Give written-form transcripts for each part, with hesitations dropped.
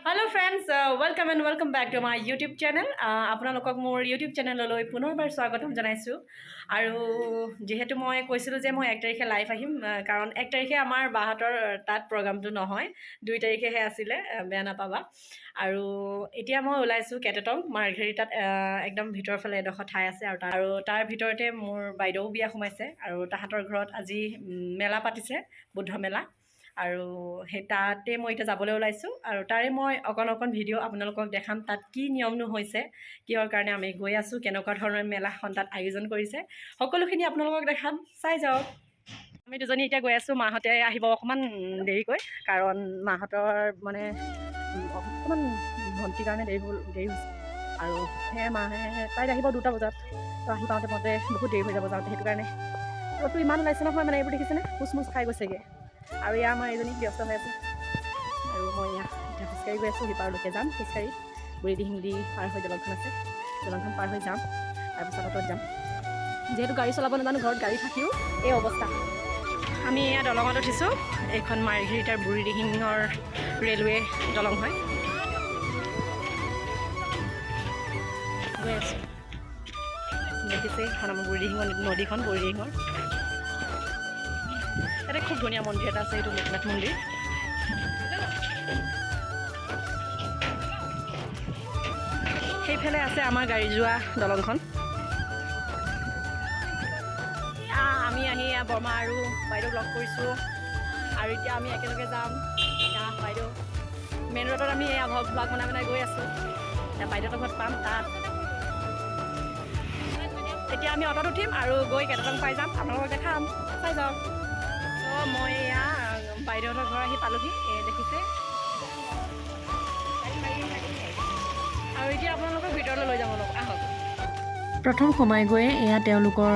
Hello friends, welcome and welcome back to my YouTube channel. আপোনালোকক মোৰ YouTube চেনেললৈ পুনৰবাৰ স্বাগতম জনাইছোঁ। আৰু যিহেতু মই কৈছিলোঁ যে মই 1 তাৰিখে লাইভ আহিম, কাৰণ 1 তাৰিখে আমাৰ বাহঁতৰ তাত প্ৰগ্ৰামটো নহয়, 2 তাৰিখেহে আছিলে। বেয়া নাপাবা। আৰু এতিয়া মই ওলাইছোঁ কেটেটং মাৰ্ঘেৰিটাত, একদম ভিতৰৰ ফালে এডোখৰ ঠাই আছে আৰু তাৰ ভিতৰতে মোৰ বাইদেউ বিয়া সোমাইছে আৰু তাহাঁতৰ ঘৰত আজি মেলা পাতিছে, বুদ্ধ মেলা। আৰু সেই তাতে মই এতিয়া যাবলৈ ওলাইছোঁ আৰু তাৰে মই অকণ অকণ ভিডিঅ' আপোনালোকক দেখাম, তাত কি নিয়মনো হৈছে, কিহৰ কাৰণে আমি গৈ আছোঁ, কেনেকুৱা ধৰণৰ মেলাখন তাত আয়োজন কৰিছে, সকলোখিনি আপোনালোকক দেখাম, চাই যাওক। আমি দুজনী এতিয়া গৈ আছোঁ। মাহঁতে আহিব অকণমান দেৰিকৈ, কাৰণ মাহঁতৰ মানে অকণমান ভণ্টিৰ কাৰণে দেৰি হ'ল, দেৰি হৈছে। আৰু সেয়ে মাহে তাইত আহিব 2টা বজাত। তো আহি পাওঁতে পাওঁতে বহুত দেৰি হৈ যাব যাওঁতে। সেইটো কাৰণে ৰ'দটো ইমান ওলাইছে নহয়, মানে এইবোৰ দেখিছেনে, কোচ মোচ খাই গৈছেগৈ। আৰু এয়া আমাৰ এইজনী ব্যস্ত হৈ আছে আৰু মই এয়া এতিয়া খোজকাঢ়ি গৈ আছোঁ। সিপাৰলৈকে যাম খোজকাঢ়ি। বুঢ়ীদিহিং দি পাৰ হৈ দলংখন আছে, দলংখন পাৰ হৈ যাম, তাৰপিছত অট'ত যাম। যিহেতু গাড়ী চলাব নাজানো, ঘৰত গাড়ী থাকিও এই অৱস্থা। আমি এয়া দলঙত উঠিছোঁ। এইখন মাৰ্ঘেৰিটাৰ বুঢ়ীদিহিঙৰ ৰেলৱে দলং হয়। গৈ আছোঁ, দেখিছে, এইখন আমাৰ বুঢ়ীদিহিঙৰ নদীখন। বুঢ়ীদিহিঙৰ ইয়াতে খুব ধুনীয়া মন্দিৰ এটা আছে, এইটো লোকনাথ মন্দিৰ। সেইফালে আছে আমাৰ গাড়ী যোৱা দলংখন। আমি আহি এয়া বৰমা আৰু বাইদেউক লগ কৰিছোঁ আৰু এতিয়া আমি একেলগে যাম। এয়া বাইদেউ, মেইন ৰোডত আমি এয়া ভ্লগ ভ্লগ বনাই বনাই গৈ আছোঁ। এতিয়া বাইদেউহঁতৰ ঘৰত পাম তাত। এতিয়া আমি অট'ত উঠিম আৰু গৈ কেটেটং পাই যাম, আপোনালোকক দেখাম, চাই যাওক। ত' মই এয়া বাইদেউহঁতৰ ঘৰ আহি পালোহি, এই দেখিছে। আৰু এতিয়া আপোনালোকক ভিতৰলৈ লৈ যাম অলপ, আহক। প্ৰথম সোমাই গৈয়ে এয়া তেওঁলোকৰ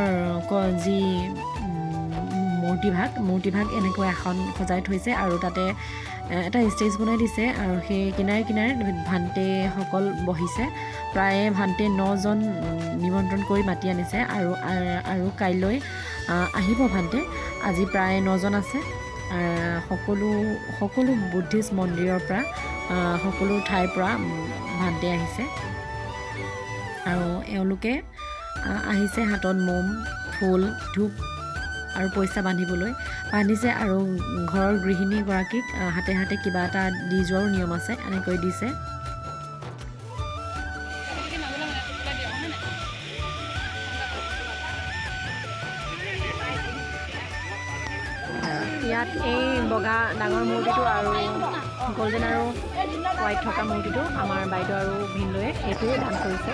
যি মূৰ্তিভাগ এনেকৈ আসন সজাই থৈছে আৰু তাতে এটা ষ্টেজ বনাই দিছে আৰু সেই কিনাৰে কিনাৰে ভান্তেসকল বহিছে। প্ৰায় ভান্তে নজন নিমন্ত্ৰণ কৰি মাতি আনিছে আৰু আৰু কাইলৈ আহিব ভান্তে। আজি প্ৰায় নজন আছে। সকলো সকলো বুদ্ধিষ্ট মন্দিৰৰ পৰা, সকলো ঠাইৰ পৰা ভান্তে আহিছে আৰু এওঁলোকে আহিছে হাতত মম, ফুল, ধূপ আৰু পইচা বান্ধিবলৈ বান্ধিছে। আৰু ঘৰৰ গৃহিণীগৰাকীক হাতে হাতে কিবা এটা দি যোৱাৰো নিয়ম আছে, এনেকৈ দিছে। ইয়াত এই বগা ডাঙৰ মূৰ্তিটো আৰু গল্ডেন আৰু হোৱাইট থকা মূৰ্তিটো আমাৰ বাইদেউ আৰু ভিনদেউৱে এইটোৱে দান কৰিছে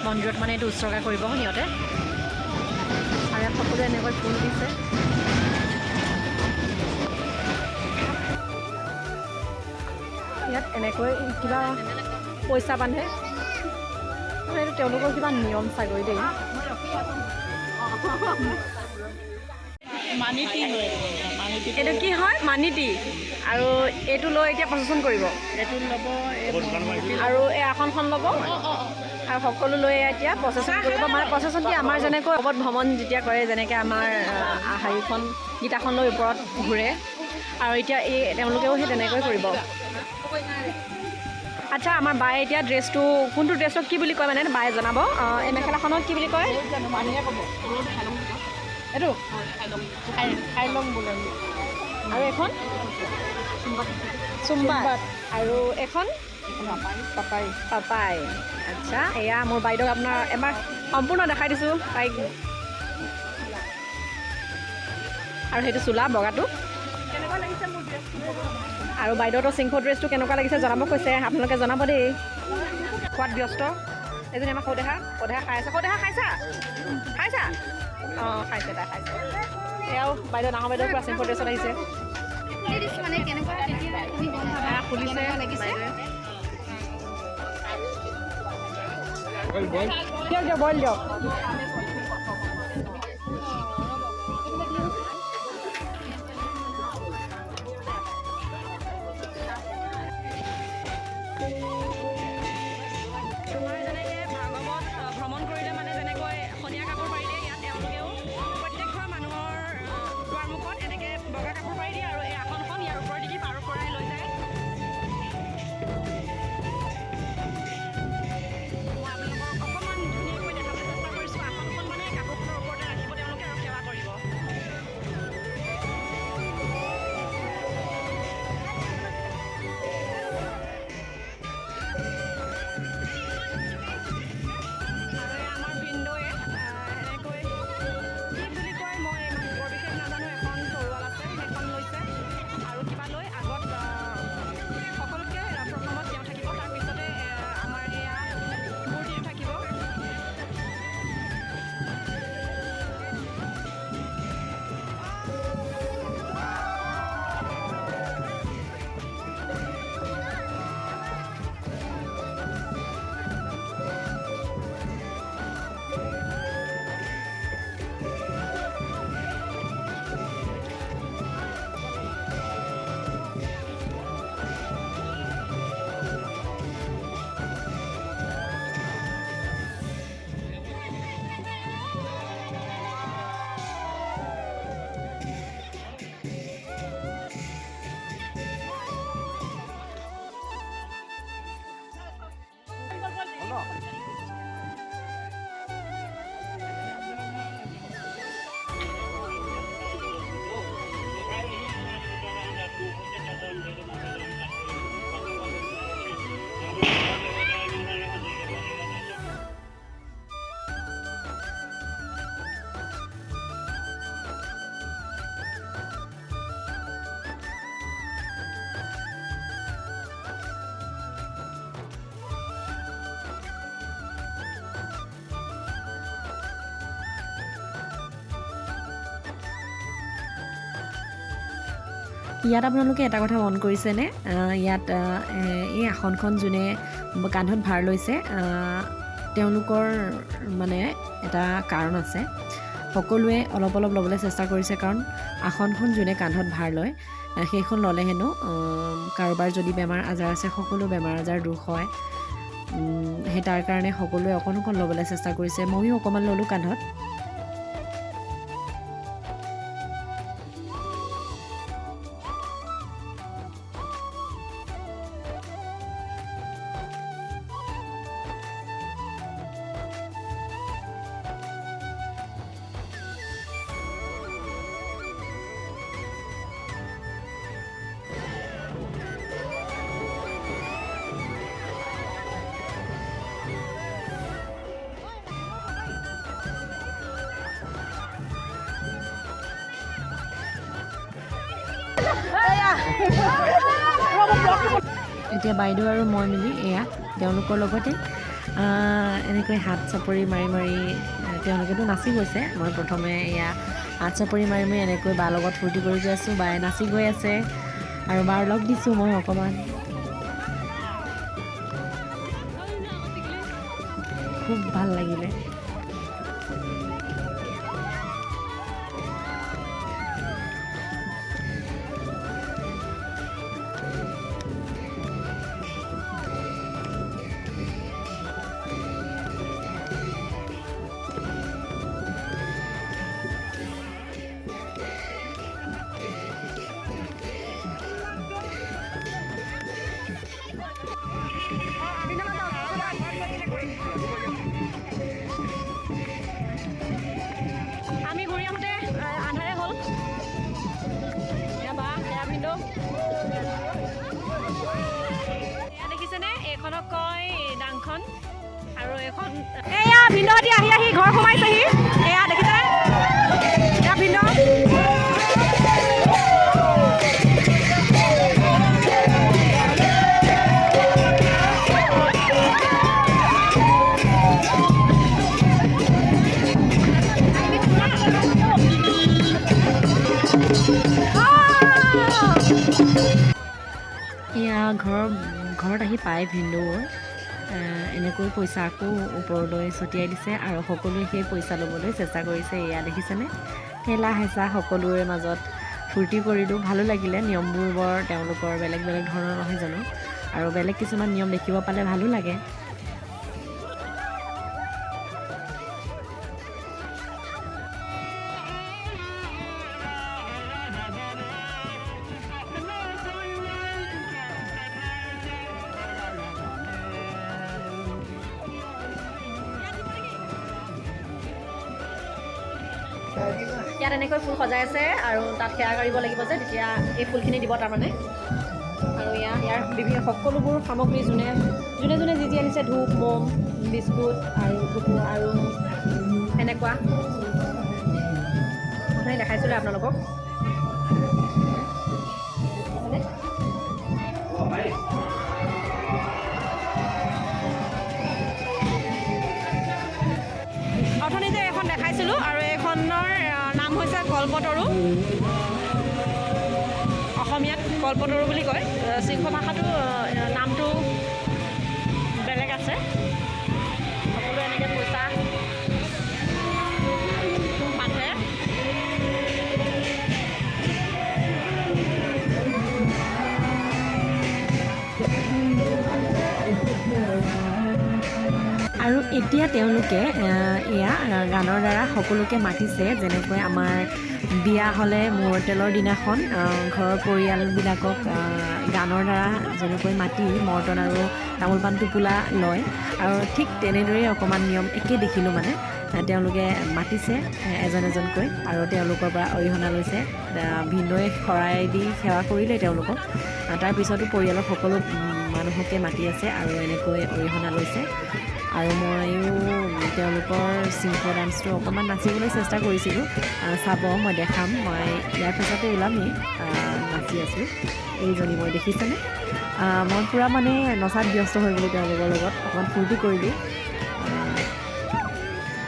মন্দিৰত, মানে এইটো উৎসৰ্গা কৰিব সিহঁতে। আৰু ইয়াত সকলোৱে এনেকৈ ফুল দিছে। ইয়াত এনেকৈ কিবা পইচা বান্ধে, মানে এইটো তেওঁলোকৰ কিবা নিয়ম চাগৈ দেই। মানিটি হয়, মানিটি। এইটো কি হয়? মানিটি। আৰু এইটো লৈ এতিয়া প্ৰচেছন কৰিব। এইটো ল'ব এই আৰু এই আসনখন ল'ব আৰু সকলো লৈ এতিয়া প্ৰচেছন কৰিব। মানে প্ৰচেছন কি, আমাৰ যেনেকৈ অৱত ভ্ৰমণ যেতিয়া কৰে, যেনেকৈ আমাৰ হেৰিখন গীতাখন লৈ ওপৰত ঘূৰে আৰু এতিয়া এই তেওঁলোকেও সেই তেনেকৈ কৰিব। আচ্ছা, আমাৰ বায়ে এতিয়া ড্ৰেছটো, কোনটো ড্ৰেছক কি বুলি কয়, মানে বায়ে জনাব। এই মেখেলাখনক কি বুলি কয়? জানো, মানুহে ক'ব। এইটো খাই ল'ম বোলে। আৰু এখন চুম্বাত আৰু এখন পাপাই। পাপাই। আচ্ছা, এয়া মোৰ বাইদেউক আপোনাৰ এবাৰ সম্পূৰ্ণ দেখাই দিছোঁ তাইক। আৰু সেইটো চোলা বগাটো। আৰু বাইদেউহঁতৰ চিংফো ড্ৰেছটো কেনেকুৱা লাগিছে জনাব কৈছে, আপোনালোকে জনাব দেই। খোৱাত ব্যস্ত এজনী আমাৰ সৌদেহা। সৌদেহা খাই আছে। সৌদেহা, খাইছা? খাইছা? অঁ, খাইছে, তাই খাইছে। এয়াও বাইদেউ, ডাঙৰ বাইদেউ পূৰা চিংফো ড্ৰেছত আহিছে। খুলি দিছোঁ, মানে কেনেকুৱা তেতিয়া তুমি গম পাবা। এয়া খুলিছে। কেনেকুৱা লাগিছে। বাইদেৱে দিয়ক, দিয়ক, বইল দিয়ক। আমাৰ যেনেকৈ ভাগৱত ভ্ৰমণ কৰিলে মানে যেনেকৈ সনীয়া কাপোৰ পাৰি দিয়ে, ইয়াত তেওঁলোকেও প্ৰত্যেক ঘৰ মানুহৰ দুৱাৰমুখত এনেকৈ বগা কাপোৰ পাৰি দিয়ে আৰু এই আসনখন ইয়াৰ ওপৰেদি পাৰ কৰাই লৈ যায়। ইয়াত আপোনালোকে এটা কথা মন কৰিছেনে? ইয়াত এই আসনখন যোনে কান্ধত ভাৰ লৈছে, তেওঁলোকৰ মানে এটা কাৰণ আছে। সকলোৱে অলপ অলপ ল'বলৈ চেষ্টা কৰিছে, কাৰণ আসনখন যোনে কান্ধত ভাৰ লয় সেইখন ল'লে হেনো কাৰোবাৰ যদি বেমাৰ আজাৰ আছে সকলো বেমাৰ আজাৰ দূৰ হয়। সেই তাৰ কাৰণে সকলোৱে অকণ অকণ ল'বলৈ চেষ্টা কৰিছে। ময়ো অকণমান ল'লোঁ কান্ধত। এতিয়া বাইদেউ আৰু মই মিলি এয়া তেওঁলোকৰ লগতে এনেকৈ হাত চাপৰি মাৰি মাৰি, তেওঁলোকেতো নাচি গৈছে, মই প্ৰথমে এয়া হাত চাপৰি মাৰি মাৰি এনেকৈ বাৰ লগত ফূৰ্তি কৰি গৈ আছোঁ। বায়ে নাচি গৈ আছে আৰু বাৰ লগ দিছোঁ মই অকণমান। খুব ভাল লাগিলে। আমি ঘূৰি আহোঁতে আন্ধাৰে হ'ল। এয়া বা, এয়া ভিনদেউ। এয়া দেখিছেনে? এইখনক কয় দাংখন। আৰু এইখন এয়া ভিনদেউহঁতি আহি আহি ঘৰ সোমাইছেহি। এয়া দেখিছেনে? এয়া ভিনদেউ। এয়া ঘৰত আহি পাই ভিনদেউৰ এনেকৈ পইচা আকৌ ওপৰলৈ ছটিয়াই দিছে আৰু সকলোৱে সেই পইচা ল'বলৈ চেষ্টা কৰিছে। এয়া দেখিছেনে? ঠেলা হেঁচা সকলোৰে মাজত ফূৰ্তি কৰিলোঁ, ভালো লাগিলে। নিয়মবোৰ বৰ তেওঁলোকৰ বেলেগ বেলেগ ধৰণৰ নহয় জানো, আৰু বেলেগ কিছুমান নিয়ম দেখিব পালে ভালো লাগে। ইয়াত এনেকৈ ফুল সজাই আছে আৰু তাত সেৱা কৰিব লাগিব যে, তেতিয়া এই ফুলখিনি দিব তাৰমানে। আৰু ইয়াৰ বিভিন্ন সকলোবোৰ সামগ্ৰী যোনে যোনে যোনে যি যি আনিছে, ধূপ, মম, বিস্কুট আৰু ধূপ আৰু এনেকুৱা অথনি দেখাইছিলোঁ আপোনালোকক। অথনি যে এখন দেখাইছিলোঁ আৰু এইখনৰ নাম হৈছে কল্পতৰু। অসমীয়াত কল্পতৰু বুলি কয়। সিংহ ভাষাটো নামটো বেলেগ আছে। সকলোৱে এনেকৈ পইচা বান্ধে। আৰু এতিয়া তেওঁলোকে এয়া গানৰ দ্বাৰা সকলোকে মাতিছে। যেনেকৈ আমাৰ বিয়া হ'লে মূৰৰ তেলৰ দিনাখন ঘৰৰ পৰিয়ালবিলাকক গানৰ দ্বাৰা যেনেকৈ মাতি মৰ্টন আৰু তামোল পাণ টোপোলা লয়, আৰু ঠিক তেনেদৰেই অকণমান নিয়ম একেই দেখিলোঁ। মানে তেওঁলোকে মাতিছে এজন এজনকৈ আৰু তেওঁলোকৰ পৰা অৰিহণা লৈছে। ভিনদেউৱে শৰাই দি সেৱা কৰিলে তেওঁলোকক। তাৰপিছতো পৰিয়ালৰ সকলো মানুহকে মাতি আছে আৰু এনেকৈ অৰিহণা লৈছে। আৰু ময়ো তেওঁলোকৰ চিংফ ডান্সটো অকণমান নাচিবলৈ চেষ্টা কৰিছিলোঁ। চাব, মই দেখাম। মই ইয়াৰ পিছতে ওলামেই, নাচি আছোঁ। এইজনী মই দেখিছেনে? মই পূৰা মানে নচাত ব্যস্ত হৈ গ'লোঁ তেওঁলোকৰ লগত, অকণমান ফূৰ্তি কৰিলোঁ।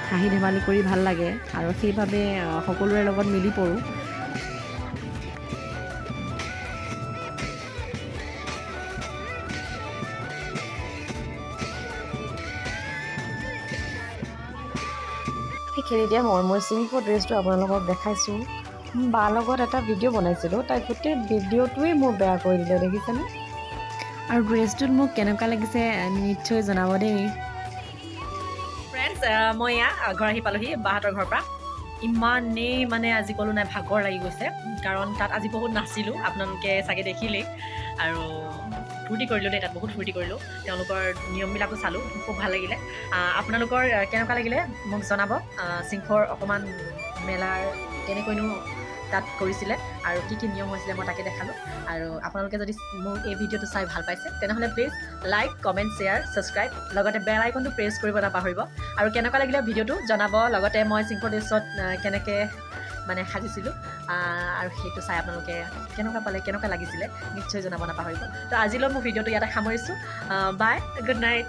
হাঁহি ধেমালি কৰি ভাল লাগে আৰু সেইবাবে সকলোৰে লগত মিলি পৰোঁ। সেইখিনিতে মই মোৰ চিংফৌ ড্ৰেছটো আপোনালোকক দেখাইছোঁ। বাৰ লগত এটা ভিডিঅ' বনাইছিলোঁ, তাই গোটেই ভিডিঅ'টোৱেই মোৰ বেয়া কৰি দিলে, দেখিছেনে? আৰু ড্ৰেছটোত মোক কেনেকুৱা লাগিছে নিশ্চয় জনাব দেই। ফ্ৰেণ্ডছ, মই এয়া ঘৰ আহি পালোহি বাহঁতৰ ঘৰৰ পৰা। ইমানেই মানে আজি ক'লো নাই, ভাগৰ লাগি গৈছে, কাৰণ তাত আজি বহুত নাচিলোঁ, আপোনালোকে চাগে দেখিলেই। আৰু ফূৰ্তি কৰিলোঁ দেই, তাত বহুত ফূৰ্তি কৰিলোঁ। তেওঁলোকৰ নিয়মবিলাকো চালোঁ, খুব ভাল লাগিলে। আপোনালোকৰ কেনেকুৱা লাগিলে মোক জনাব। চিংফৌৰ অকণমান মেলাৰ কেনেকৈনো তাত কৰিছিলে আৰু কি কি নিয়ম হৈছিলে, মই তাকে দেখালোঁ। আৰু আপোনালোকে যদি মোৰ এই ভিডিঅ'টো চাই ভাল পাইছে, তেনেহ'লে please like, comment, share, subscribe, লগতে বেল আইকনটো প্ৰেছ কৰিব নাপাহৰিব। আৰু কেনেকুৱা লাগিলে ভিডিঅ'টো জনাব। লগতে মই চিংফৌ ড্ৰেছত কেনেকৈ মানে সাজিছিলোঁ আৰু সেইটো চাই আপোনালোকে কেনেকুৱা পালে, কেনেকুৱা লাগিছিলে, নিশ্চয় জনাব নাপাহৰিব। তো আজিলৈ মোৰ ভিডিঅ'টো ইয়াতে সামৰিছোঁ। Bye, good night.